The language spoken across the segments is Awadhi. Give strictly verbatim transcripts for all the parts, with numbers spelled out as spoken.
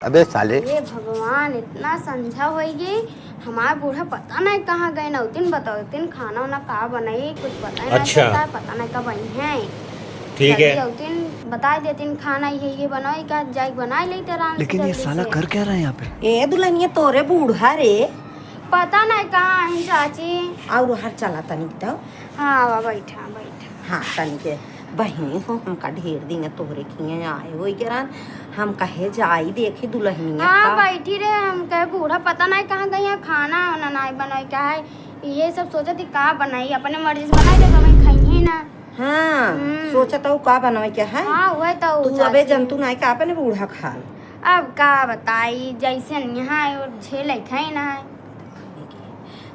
अबे साले। हे भगवान, इतना संझा होइ गई, हमार बूढ़ा पता नहीं कहाँ गए, नौतिन बतौतिन खाना वाना का बनाई, कुछ पता ही नहीं अच्छा। चलता है, पता नहीं कब आई हैं। ठीक है। जल्दी औतिन, बताइ देतिन खाना ये, ये बनाई का, जाई बनाइ लेते आराम से लेकिन ये जल्दी साला से। कर क्या रहा है यहाँ पे? ए दुल्हनिया, तोरे बूढ़ा रे। पता नहीं कहाँ हैं चाची। और हर चला तनिक तो। हाँ, आवा, बैठा, बैठा। हाँ, तनिक बहिनी हो, हमका ढेर दिन तोहरे खियाँ आए होई के रहन। हम कहे जाई देखी दुल्हनिया हाँ, का। बैठी रहे, हम कहे बूढ़ा पता नहीं कहाँ गई है, खाना वाना नहीं बनाई का है। ये सब सोचत ही का बनाई, अपने मर्जी से बनाई दे, तो हमें खाई ही ना। हाँ, हम्म। सोचत हूँ का बनवे के है। हाँ, वही तो तू अबे चाची। जंतु नाई का अपने बूढ़ा खा। अब का बताई, जैसे यहाँ झेले खाई ना है।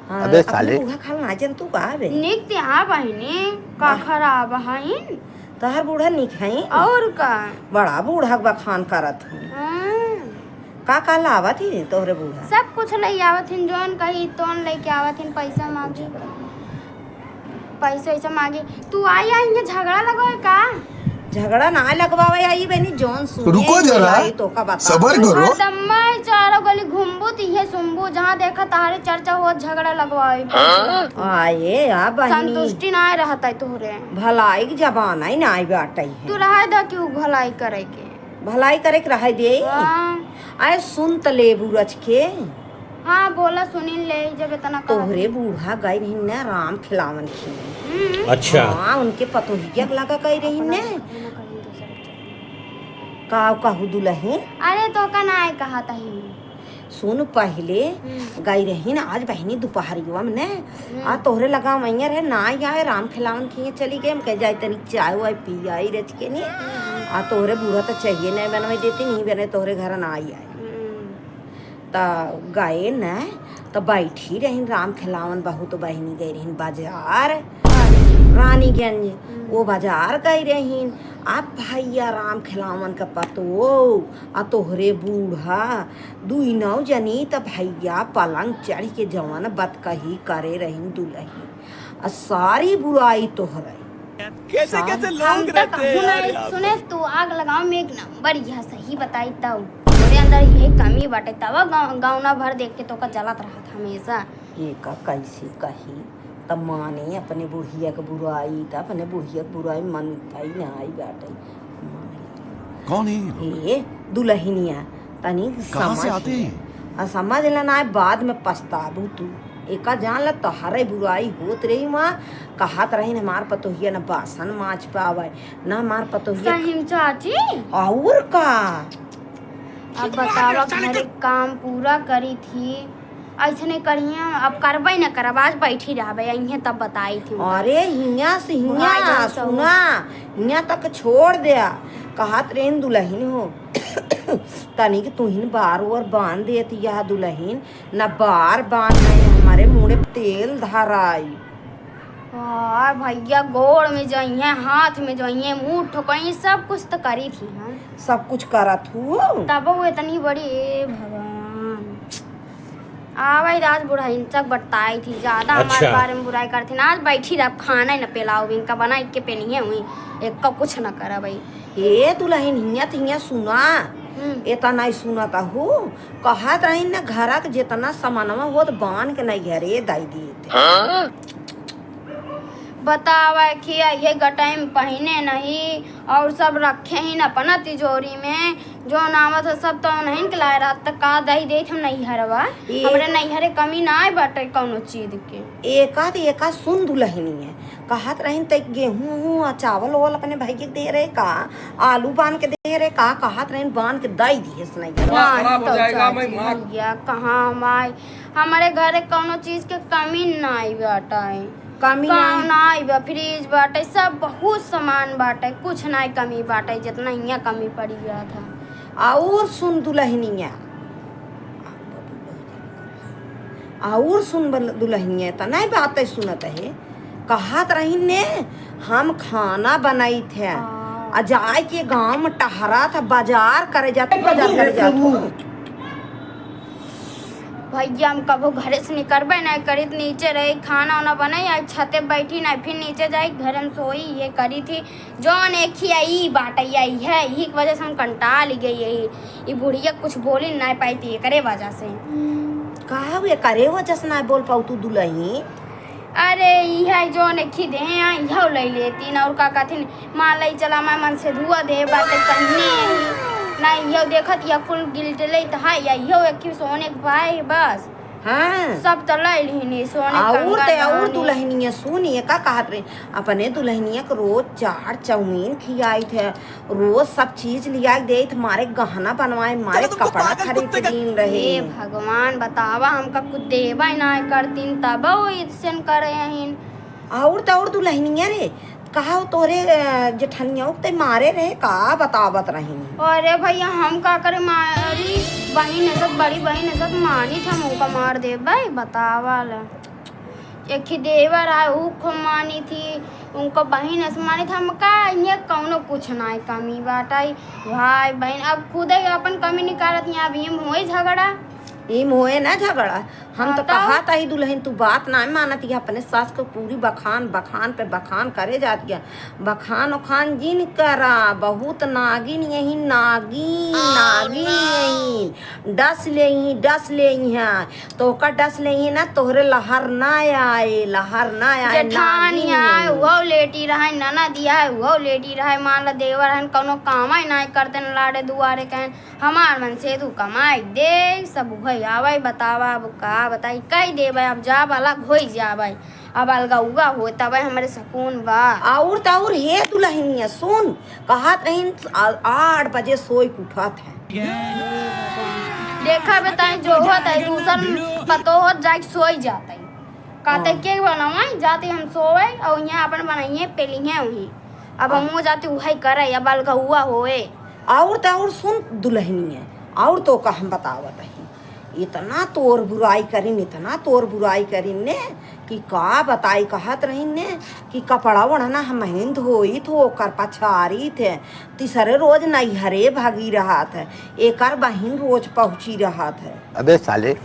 हाँ, अबे अपने साले। बूढ़ा खाल ना जंतु का बे? निक ते हाँ बहिनी, का आह। खराब हईन? तोहर बूढ़ा निक हईन? और का? बड़ा बूढ़ा बखान करत हूँ। हाँ। का का लावत ही तोहरे बूढ़ा? सब कुछ लइ आवत हिन, जौन कही तौन लइके आवत हिन, पैसा मांगी, पैसा वैसा मांगी। तू आई, आई इहाँ झगड़ा लगवाए का? झगड़ा ना लगवावे आई बहनी, जौन सुने रुको जरा, आई तो का बता। सबर करो। हरदम्मा ई चारों गली घूमबू त इहे सुनबू, जहाँ देखा तहारे चर्चा होत झगड़ा लगवाए। हाँ? आए, आ बहनी। संतुष्टि ना रहत है तोहरे। भलाई के जमाना ही ना आई बाटे है। तू रहे द कि उ भलाई करे के। भलाई करे के रहे दे। हाँ। आए सुन त लेबू रच के। हाँ, बोला, सुनिन ले, जब इतना कहा तोहरे तो। बूढ़ा गई रही ना राम खिलावन खिए। हम्म। अच्छा। हाँ, उनके पतोहिया के लगा गई रही अपना ने। खाना कहीं दूसरे चीज। का कहू दुलही? अरे, तो का ना आए कहा तही। सुन, पहिले हम्म। गई रही ना, आज बहनी दोपहरिया में ने, हम्म। आ तोहरे लगा मैया रहे, ना आए, राम खिलावन खिए चली गए। हम कह जाए तनी चाय वाय पी आई रच के नी। हम्म। आ तोहरे बूढ़ा तो चाहिए नहीं बनवे देती, नहीं बने तोहरे घर ना आई आए। हम्म। त गए न, त बैठी रहिन राम खेलावन, बहुत बहिनी गई रहिन बाजार, रानीगंज, हम्म। वो बाजार गई रहिन। अब भैया राम खेलावन का पतो, आ तोहरे बूढ़ा, दुई नौ जनी, त भैया पलंग चढ़ के जवन बतकही करे रहिन दुलही, आ सारी बुराई तोहरे। कैसे, कैसे लोग रहते हैं यार यहाँ पे। सुने, तू आग लगाओ में एक नंबर, यह सही बताई तब। तोरे अंदर यही कमी बाटे, तब गाँव, गाँव ना भर देख के तोका जलत रहत हमेशा। एका कैसे कही, तब माने अपने बुढ़िया के बुराई, तब अपने बुढ़िया के बुराई मनता ही ना आई बाटे। कौन है ये लोग? ए, दुलहिनिया, तनी कहाँ से समझ आते ले। हैं? आ समझ ले ना, बाद में पछताबू तू। एका जान ले, तोहरे बुराई होत रही वहाँ, कहत रही न हमार पतोहिया न बासन माज पावे, न हमार पतोहिया। सही में चाची? और का? अब बतावा, घरे काम पूरा करी थी, ऐसे नहीं करिया, अब करबे न करब, आज बैठी रहबे, यहीं तब बताई थी। अरे हियाँ से हियाँ, सुना, हियाँ तक छोड़ दे, कहत रही दुलहिन हो। तनिक तुहिन बार ओर बांध देती यह दुलहिन, न बार बांध है, न हमारे मुड़े तेल धराई। हाँ भैया, गोड़ में जइहें, हाथ में जइहें, मुंह ठोकइहें, सब कुछ तो करी थी हम। सब कुछ करत हूँ। तब वो इतनी बड़ी, ए भगवान। आवे आज बुढ़ाइन तक बरताई थी, ज्यादा हमारे अच्छा। बारे में बुराई करती ना। आज बैठी रह, खाना ही न पेलाओ, इनका बना के पेनिए हुई, एक का कुछ न करा भाई। ए दुलहिन, हियाँ त हियाँ सुना। हम्म। एता नहीं सुनत हूँ। कहत रही न, घरा के जितना सामानवा होत बान के नहीं घरे दाई देते। हाँ? बतावा कि ये गटाई में पहिने नहीं और सब रखे ही न अपना तिजोरी में। जो नावत है सब तो उन्हीं के लाए रहत, त का दही देत हम नैहरवा। ए- हमरे नैहरे कमी ना आए बाटे कौनो चीज के। एका त एका सुन दुलहिनिया, कहत रहिन त गेहूं उहूं आ चावल ओवल अपने भाई के दे रहे का, आलू बान के दे रहे का, कहत रहिन बान के दई दिए सुनाई। हाँ, खराब हो तो जाएगा, चाची मैं मार- भैया, कहाँ हम आए, हमारे घरे कौनो चीज के कमी ना आई बाटे। कमी का नहीं। ना आई बा, फ्रिज बाटे, सब बहुत सामान बाटे, कुछ ना कमी बाटे, जितना हियाँ कमी पड़ी गया था। और सुन दुलहिनिया, और सुन बल-, दुलहिनिया, त नहीं बातें सुनत है। कहत रही ने, हम खाना बनाई थे, हाँ। आ जाए के गाँव में टहरा था, बाजार करे जाते, बाजार करे जाते। भैया, हम कबो घरे से निकरबे नाहीं करित, नीचे रही, खाना वाना बनाई, आज छते बैठी नाहीं, फिर नीचे जाई, घर में सोई, ये करी थी। जौन एक ही आई बाटैया, इहे, इही की वजह से हम कंटाल गई यही। ई बुढ़िया कुछ बोली नाहीं पाई थी, एकरे वजह से। का हुए, करे वजह से नाहीं बोल पाऊ तू दुलही? अरे, इहे जौन एक ही दे, इहो ले लेती ना, और का कहथिन, माँ लई चला, मैं मन से धुआ दे, बाटे पहिने ही। ना इहो देखत, या कुल गिल्ट ले त है, या इहो एक ही सोने के पाए, बस। हाँ। सब त ले लिहिनी, सोने और कंगन ते और रहनी। दुलहनिया सुनिए का कहत रही, अपने दुलहनिया के रोज चाट चाउमीन खियाइत है, रोज सब चीज लिया के देइत, मारे गहना बनवाए, मारे चलो तुमको कपड़ा पागल खरीद कुत्ते के का दिन रहे। हे भगवान, बतावा, हमका कुछ देबे ना करतीन, तब वो इसन करे हइन। और त और दुलहनिया रे, कहा तोरे, अ, जेठनिया के ते मारे रहे, का बतावत रही? अरे भैया, हम का करे मारी, बहिन है सब, बड़ी बहिन है सब, मानी था, हम उनका मार देबे, बतावा ला। एक ही देवर आए, ऊ खूब मानी थी, उनको बहिन ऐसे मानी था, हम का, इन्हें कौनो कुछ ना कमी बाटै, भाई बहिन, अब खुदे अपन कमी निकालत, यहाँ अब इम होए झगड़ा। इम होए ना झगड़ा, हम हाँ, तो तो? कहा था ही दुलहिन, तू बात ना मानत, ये अपने सास को पूरी बखान, बखान पे बखान करे जाती है। बखान उखान जिन करा, बहुत नागिन यही, नागिन, नागिन यही, डस लेही, डस लेही है, तो ओकर डस लेही ना, तोहरे लहर ना आए, लहर ना आए, जेठानी नागिन आए, यही। वो लेटी रहे, ननद आए, वो लेटी रहे, मान ला देवर हन, कौनो काम ही ना करते न लाड़े दुआरे कहन, हमार मन से तू कमाई दे, सब उहे आवे, बतावा, अब का बताई, कही देवे, अब जाब अलग होई जावे, अब अलगौआ हो, तबे हमरे सुकून बा। और त और हे दुलहिनिया, सुन, कहत रहिन, आ-, आठ बजे सोई के उठत है। देखा बताई, जो होत है, दूसर पतोह जाके सोई जात है। कहते हाँ। के बनावाई, जाते हम सोवे, और यहाँ अपन बनाइए, पेलिहे वहीं। अब हाँ। हमहू जाते उहे करे, अब अलगौआ होए। और त और सुन दुलहिनिया, और तो का हम बतावत ही, इतना तोर बुराई करिन, इतना तोर बुराई करिन ने कि का बताई, कहत रहिन ने कि कपड़ा ओढ़ना हमहिन धोइत हो, ओकर पछारित है, तीसरे रोज नैहरे भागी रहत है, एकर बहिन रोज पहुँची रहत है। अबे साले।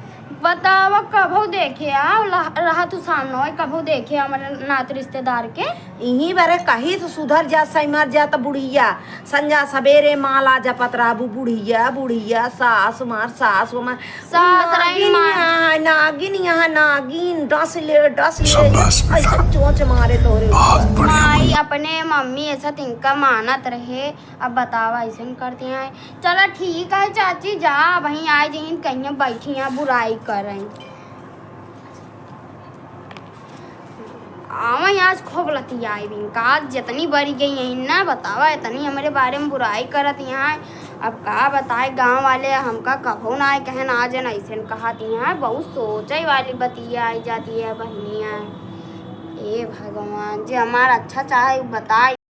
बतावा, कभो देखे आओ, लह-, रहा तू सामने, कभो देखे हमरे नात रिश्तेदार के? इही बरे कही तो सुधर जा, सैमर जा त बुढ़िया, संझा सबेरे माला जपत रहबू, बुढ़िया, बुढ़िया, सास मार, सास मार। सास रही नागिन मार। यहाँ, नागिन यहाँ, नागिन, डस ले, डस ले, शाबाश बेटा। ऐसे चोंच मारे तोहरे बहुत ऊपर। बढ़िया, माई बढ़िया। अपने मम्मी ऐसा तिनका मानत रहे, अब बतावा, ऐसन करती हैं। चला ठीक है चाची, जा, वहीं आए जहिन कहीं बैठी हैं, बुराई करें। आवा, आज खूब लतियाई बिन का, आज जितनी बरी गई हैं ना, बतावा, इतनी हमरे बारे में बुराई करत यहाँ। अब का बताए, गाँव वाले हमका कभो ना आए कहन, आज न ऐसन कहत यहाँ, बहुत सोचे वाली बतिया आई जाती है बहनिया। ए भगवान, जे हमार अच्छा चाहे, उ बताए।